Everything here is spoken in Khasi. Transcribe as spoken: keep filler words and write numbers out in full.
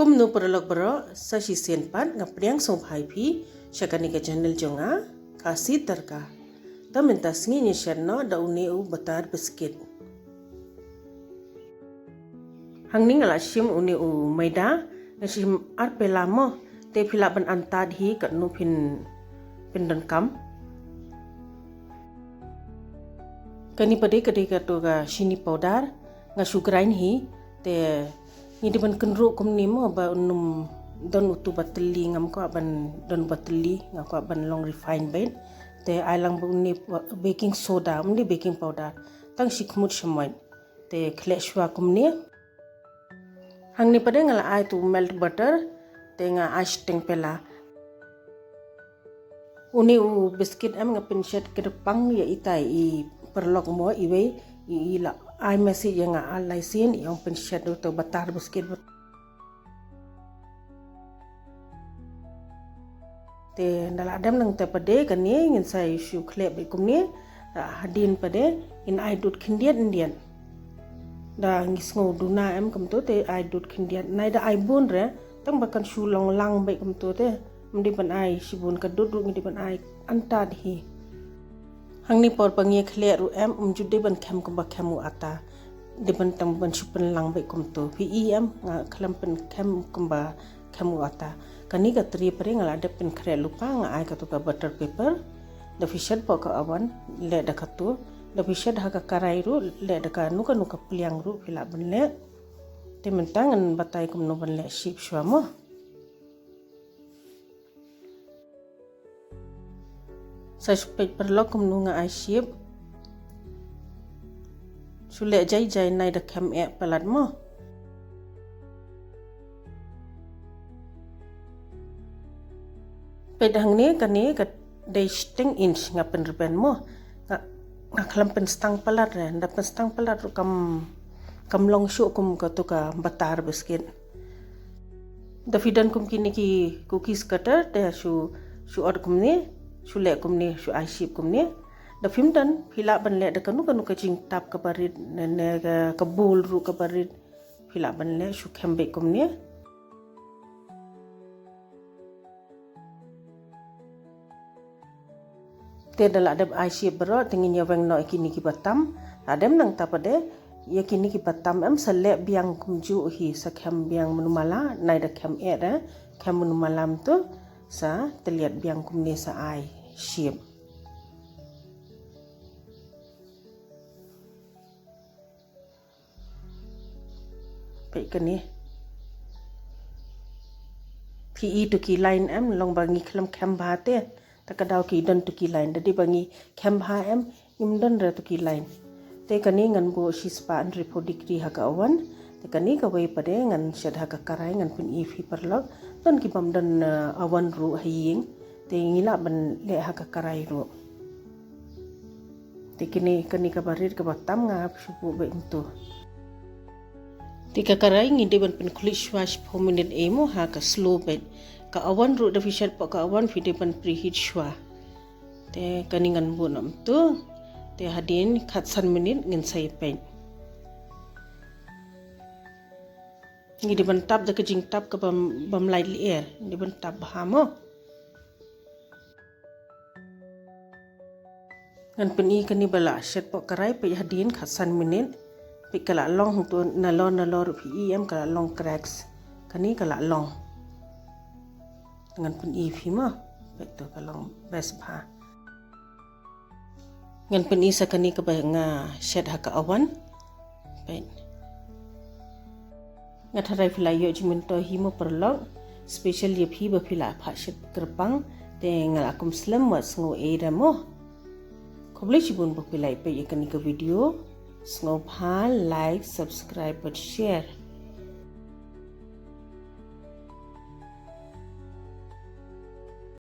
Kumno paralok baroh, sa shisien pat nga pdiang sngewbha ïa phi sha kane ka channel jong nga, Khasi Tadka. Te mynta sngi ngin shet noh da une u butter biscuit. Hangne nga la shim une u maida, nga shim ar pela mo, te phi lah ban antad hi katno phin, phin donkam. Kane pat de ka dei kato ka shini powder, nga shu grind hi, te ngi dei ban kynruh kumne mo ba un ym don utu ba tylli, ngam kwah ban don ba tylli, nga kwah ban long refine beit. Te ai lang ba une baking soda, ym dei baking powder. Tang shi khmut shamoit. Te khleh shuwa kumne. Hangne pat de nga la ai tu melt butter, te nga ai shiteng pela. Une u biscuit em nga pynshet kyrpang ïa itai i paralok mo iwei i, i la ai message ïa nga ar lai sien i ong pynshet uto butter biscuit. Te nda la dem nangta pat de kane ngin sa ïa shu khleh beit kumne. Hadien pat de ngin ai dud khyndiat khyndiat. Da ngi sngew duna em kumto te ai dud khyndiat. Nai da ai bun re, tang ba kan shu long lang beit kumto te. Ym dei ban ai shibun, ka dud ruh ngi dei ban ai antad hi. Hangne por ba ngi khleh ruh em, ym ju dei ban khem kumba khem u ata. Dei ban tang ban shu pynlang beit kumto. Phi i em, nga khlem pynkhem kumba khem u ata. Kane ka tray pat de nga la dep pynkhreh lypa, nga ai kato ka butter paper. Da phi shet bok ka oven, leh da kato. Da phi shet ha ka karai ruh, leh da kano kano ka pliang ruh phi lah ban leh. Te mynta ngan batai kumno ban leh shape shuwa mo. Sa shu peit paralok kumno nga ai shape. Shu leh jai jai nai da khem eh palat mo. Peit hangne kane ka dei shiteng inch nga pynrben mo. Nga, nga khlem pynstang palat re, nda pynstang palat ruh kam, kam long shuh kum kato ka butter biscuit. Da phi don kum kine ki cookies cutter te shu, shu ot kumne, shu leh kumne, shu ai shape kumne. Da phim don, phi lah ban leh da kano kano ka jingtap kaba rit, ne, ne ka, ka bowl ruh kaba rit. Phi lah ban leh shu khem beit kumne. Te da la dep ai shape baroh, te ngin ïa weng noh ïa kine kiba tam. La dem nangta pat de, ïa kine kiba tam em sa leh biang kumjuh hi, sa khem biang mynno mala, nai da khem eh re, khem mynno mala mynta, sa tylliat biang kumne sa ai shape. Peit kane. Phi i tu ki line em, long ba ngi khlem khem bha te. Ta ka daw ki don tu ki line. Da dei ba ngi khem bha em, ngim don re tu ki line. Te kane ngan buh shispah hynriewphew degree ha ka oven. Te kane kawei pat de ngan shet ha ka karai ngan pyni phi paralok. Don ki bym don, eh, oven ruh ha ïing. Te ngi lah ban leh ha ka karai ruh. Te kine, kane kaba rit kaba tam nga hap shu buh beit mynta. Te ka karai ngi dei ban pynkhuid shuwa shiphew minit ei mo ha ka slow beit. Ka oven ruh da phi shet bok ka oven phi dei ban preheat shuwa. Te kane ngan buh noh mynta. Te hadien khatsan minit ngin sa ïa peit. Ngi dei ban tap da ka jingtap kaba, bym lait lyer. Ngi dei ban tap bha mo. Ngan pyni kane ba la shet bok karai peit hadien khatsan minit. Peit ka la long hangto nalor nalor phi i em ka la long cracks. Kane ka la long. Ngan pyni phi mo. Peit to ka long best bha. Ngan pyni sa kane kaba nga shet ha ka oven. Peit. Nga tharai phi la ïoh jingmyntoi hi mo paralok. Special ïa phi ba phi la phah shet kyrpang. Te nga la kum slem wat sngew ei da mo. Khublei shibun ba phi la ïa peit ïa kane ka video. Sngewbha like, subscribe bad share.